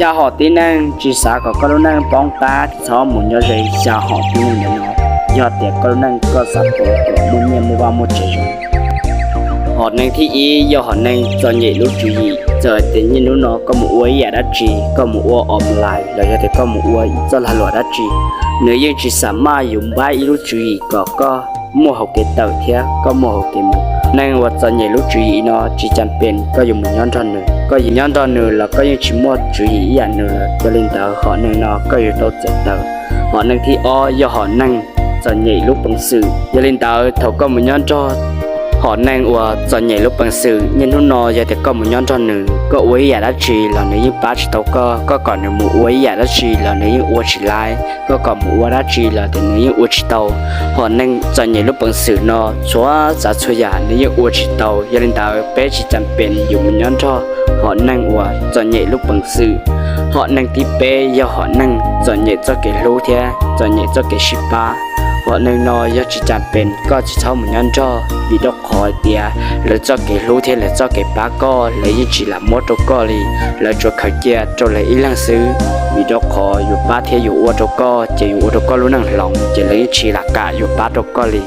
Xya hom tib neeg tsis xav kom koj lub neej poob qab, txhob mus nyob ze xya hom tib neeg ntawm no. Yog tias koj lub neej koj xav kom muaj nyiaj muaj vaj muaj tsev zoo. Hom neeg thib ib yog hom neeg txom nyem lub tswv yim. Txawm tias niaj hnub no koj mus ua ib yam dab tsi, koj mus ua online los yog tias koj mus ua txoj lag luam dab tsi, nws yeej tsis xam maj yuav npab ib lub tswv yim kom koj muaj hauv kev tawm thiab koj muaj hauv kev mus. Neeg uas txom nyem lub tswv yim no tsis cas pes koj yuav mus nyob nrog nws. Koj yuav nyob nrog nws los koj yeej tsis muaj tswv yim ib yam nws lawm. Yog li ntawd hom neeg no koj yuav tau txiav taws. Hom neeg thib ob yog hom neeg txom nyem lub peev xwm. Yog li ntawd thaum koj mus nyob nrog hom neeg uas txom nyem lub peev xwm, niaj hnub no yog tias koj mus nyob nrog nws, koj ua ib yam dab tsi los nws yeej pab tsis tau koj, koj kom nws mus ua ib yam dab tsi los nws yeej ua tsis laiv, koj kom mus ua dab tsi los tias nws yeej ua tsis tau. Hom neeg txom nyem lub peev xwm no txhua tsav txhua yam nws yeej ua tsis tau. Yog li ntawd peb tsis cas pes yuav mus nyob nrog hom neeg uas txom nyem lub peev xwm. Hom neeg thib peb yog hom neeg txom nyem txoj kev hlub thiab txom nyem txoj kev sib pab. Hom neeg no yog tsis cas pes koj tsis txhob mus nyob nrog, vim rau qhov hais tias lawv txoj kev hlub thiab lawv txoj kev pab koj lawv yeej tsis lam muab rau koj li. Lawv tsuas khaws cia rau lawv ib leeg xwb, vim rau qhov yuav pab thiab yuav ua rau koj ces yuav ua rau koj lub neej hloov ces lawv yeej tsis lam kam yuav pab rau koj li.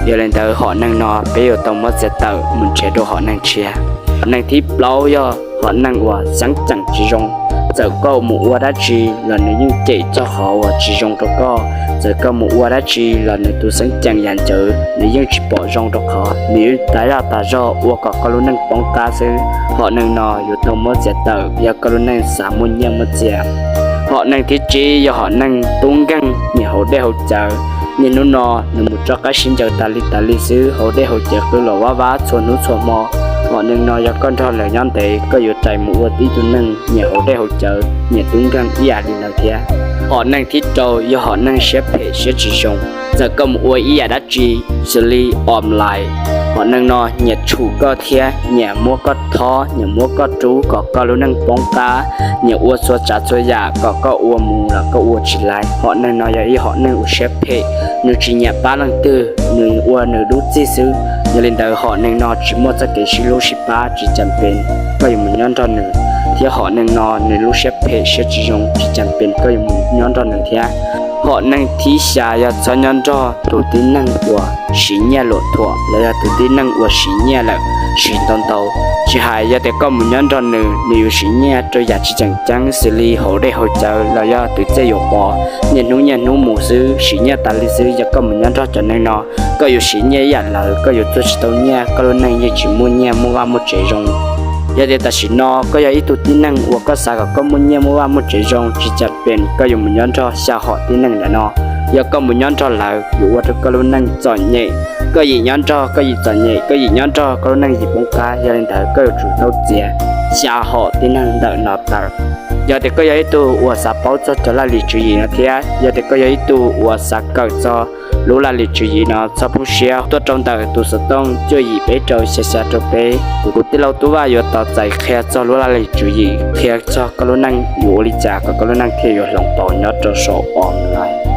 Yog li ntawd hom neeg no peb yuav tau muab txiav tawm mus nrhiav dua hom neeg tshiab. Hom neeg thib plaub yog hom neeg uas xeeb ceem tsis zoo. Txawm koj mus ua dab tsi los nws yeej cem txog qhov uas tsis zoo rau koj. Txawm koj mus ua dab tsi los nws tus xeeb ceem yam ntawd nws yeej tsis pom zoo rau qhov nws yeej tas zaj tas zog ua kom koj lub neej poob qab xwb. Hom neeg no yuav tau muab txiav tawm yog koj lub neej xav muaj nyiaj muaj txiag. Hom neeg thib tsib yog hom neeg tub nkeeg nyiam haus dej haus cawv. Niaj hnub no nws mus rov qab sib ncaws tas li tas li xwb, haus dej haus cawv qw los vab vab txhua hnub txhua hmo. Hom neeg no yog koj nrog lawv nyob ntev koj yuav rais mus ua tib tug neeg nyiam haus dej haus cawv nyiam tub nkeeg ib yam li lawv thiab. Hom neeg thib rau yog hom neeg siab phem siab tsis zoo. Txawm koj mus ua ib yam dab tsi xws li online, hom neeg no nyiam tshum koj thiab nyiam muab koj thob nyiam muab koj rub kom koj lub neej poob qab, nyiam ua txhua tsav txhua yam kom koj ua mus los koj ua tsis laiv. Hom neeg no yog ib hom neeg uas siab phem, nws tsis nyiam pab leej twg, nws ua nws dub txig xwb. Yog li ntawd hom neeg no tsis muaj txoj kev sib hlub sib pab tsis cas pes koj yuav mus nyob nrog nws, thiab hom neeg no nws lub siab phem siab tsis zoo tsis cas pes koj yuav mus nyob nrog nws thiab. Hom neeg thib xya yog txhob nyob nrog tus tib neeg uas siv nyiaj luam thuam los yog tus tib neeg uas siv nyiaj lawm siv ntau ntau. Tsis hais yog tias koj mus nyob nrog nws, nws yuav siv nyiaj rau yam tsis tseem ceeb xws li haus dej haus cawv los yog tus txej yuav pov, niaj hnub niaj hnub mus xwb siv nyiaj tas li xwb. Yog koj mus nyob nrog cov neeg no, koj yuav siv nyiaj ib yam lawv, koj yuav txuag tsis tau nyiaj, koj lub neej yeej tsis muaj nyiaj muaj vaj muaj tsev zoo. Yog tias tam sim no koj yog ib tug tib neeg uas koj xav kom koj muaj nyiaj muaj vaj muaj tsev zoo tsis cas pes koj yuav mus nyob nrog xya hom tib neeg ntawm no. Yog koj mus nyob nrog lawv yuav ua rau koj lub neej txom nyem. Koj yim nyob nrog koj yim txom nyem, koj yim nyob nrog koj lub neej yim poob qab. Yog li ntawd koj yuav tsum tau txiav xya hom tib neeg ntawm no tawm. Yog tias koj yog ib tug uas xav paub txog cov laj lim tswv yim no thiab yog tias koj yog ib tug uas xav kawm txog lub laj lim tswv yim no txhob poob siab tuaj rau ntawm tus xov tooj cuaj yim peb rau xya xya rau peb. Kuv tij laug Tub Vaj yuav tos txais qhia txog lub laj lim tswv yim, qhia txog koj lub neej yuav ua li cas kom koj lub neej thiaj yuav hloov pauv nyob rau saum online.